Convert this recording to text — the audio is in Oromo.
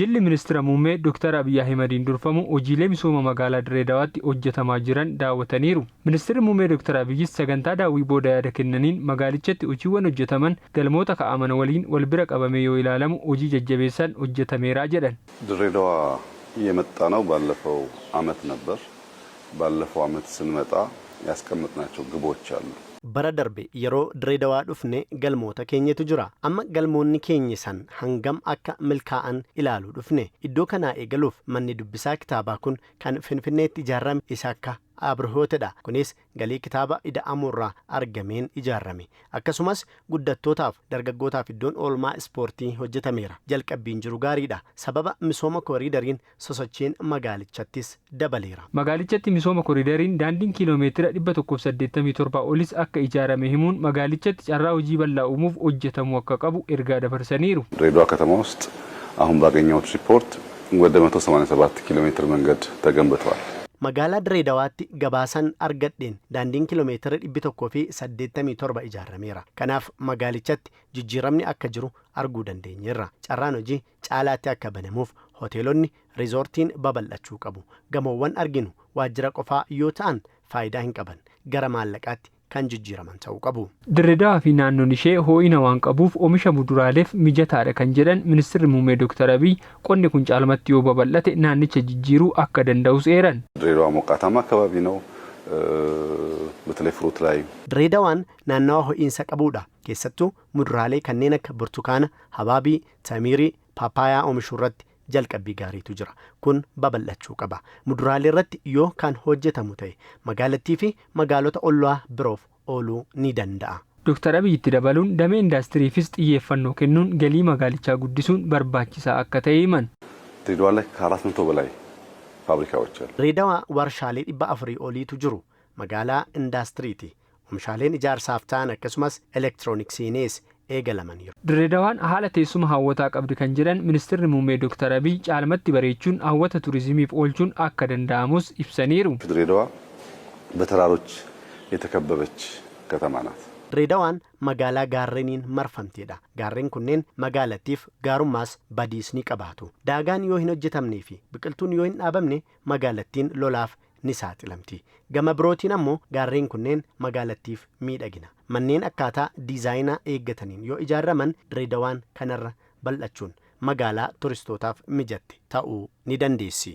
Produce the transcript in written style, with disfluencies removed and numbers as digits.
Jilli Ministira Muummee Dooktar Abiyyi Ahimadiin durfamu hojiilee misooma magaalaa Dirree Dawaatti hojjetamaa jiran daawwataniiru. Ministirri Muummee Dooktar Abiyyis sagantaa daawwii booda yaada kennaniin magaalichatti hojiiwwan hojjetaman galmoota ka'aman waliin wal bira qabamee yoo ilaalamu hojii jajjabeessaan hojjetameera jedhan. ድሬዳዋ የመጣነው ባለፈው አመት ነበር። ባለፈው አመት ስንመጣ ያስቀመጥናቸው ግቦች አሉ። Bara darbe yeroo Dirree dhufne galmoota keenyatu jira. Amma galmoonni keenye san hangam akka milkaa'an ilaaluu dhufne. Iddoo kanaa eegaluuf manni dubbisaa kitaabaa kun kan Finfinneetti ijaarame isa akka Abrihootidha. Kunis galii kitaaba ida'amuurraa argameen ijaarame. Akkasumas guddattootaaf dargaggootaaf iddoon oolmaa ispoortii hojjetameera. Jalqabbiin jiru gaariidha. Sababa misooma kooriidariin sosochiin magaalichattis dabaleera. Magaalichatti misooma kooriidariin daandiin kiiloomeetira 187 olis akka ijaarame himuun magaalichatti carraa hojii bal'aa uumuuf hojjetamuu akka qabu ergaa dabarsaniiru. ድሬዳዋ ከተማ ውስጥ አሁን ባገኘሁት ሪፖርት ወደ 187 ኪሎ ሜትር መንገድ ተገንብተዋል። Magaalaa Direedawaatti gabaasan argadheen daandiin kiiloomeetira 187 ijaarameera. Kanaaf magaalichatti jijjiiramni akka jiru arguu dandeenyeerra. Carraan hojii caalaatti akka banamuuf hoteelonni riizoortiin babal'achuu qabu. Gamoowwan arginu waajjira qofaa yoo ta'an faayidaa hin qaban. Gara maallaqaatti kan jijjiiraman ta'uu qabu. Dirreedawaa fi naannoon ishee ho'ina waan qabuuf oomisha muduraaleef mijataadha kan jedhan Ministirri Muummee Dooktar Abiy qonni kun caalmatti yoo babal'ate naannicha jijjiiruu akka danda'us eeran. ድሬዳዋ ሞቃታማ አካባቢ ነው። በተለይ ፍሩት ላይ Direedawaan naannawa ho'iinsa qabuudha. Keessattuu muduraalee kanneen akka burtukaana, habaabii, tamiirii, paapaayaa oomishuu irratti jalqabbii gaariitu jira. Kun babal'achuu qaba. Muduraalee irratti yoo kan hojjetamu ta'e magaalattii fi magaalota ollaa biroof ooluu ni danda'a. Dooktar Abiy itti dabaluun damee indaastiriifis xiyyeeffannoo kennuun galii magaalichaa guddisuun barbaachisaa akka ta'e himan. ድሬዳዋ ላይ ከአራት መቶ በላይ ፋብሪካዎች አሉ። Direedawaa warshaalee 400 oliitu jiru. Magaalaa indaastiriiti. Oomishaaleen ijaarsaaf ta'an akkasumas elektirooniksiinis eegalamaniiru. Dirreedawaan haala teessuma hawwataa qabdi kan jedhan Ministirri Muummee Dooktar Abiy caalmatti bareechuun hawwata turizimiif oolchuun akka danda'amus ibsaniiru. ድሬዳዋ በተራሮች የተከበበች ከተማ ናት። Direedawaan magaalaa gaarreeniin marfamteedha. Gaarreen kunneen magaalattiif gaarummaas badiis ni qabaatu. Daagaan yoo hin hojjetamnee fi biqiltuun yoo hin dhaabamne magaalattiin lolaaf ni saaxilamti. Gama birootiin ammoo gaarreen kunneen magaalattiif miidhagina. Manneen akkaataa diizaayinaa eeggataniin yoo ijaaraman Direedawaan kanarra bal'achuun magaalaa turistootaaf mijatte ta'uu ni dandeessi.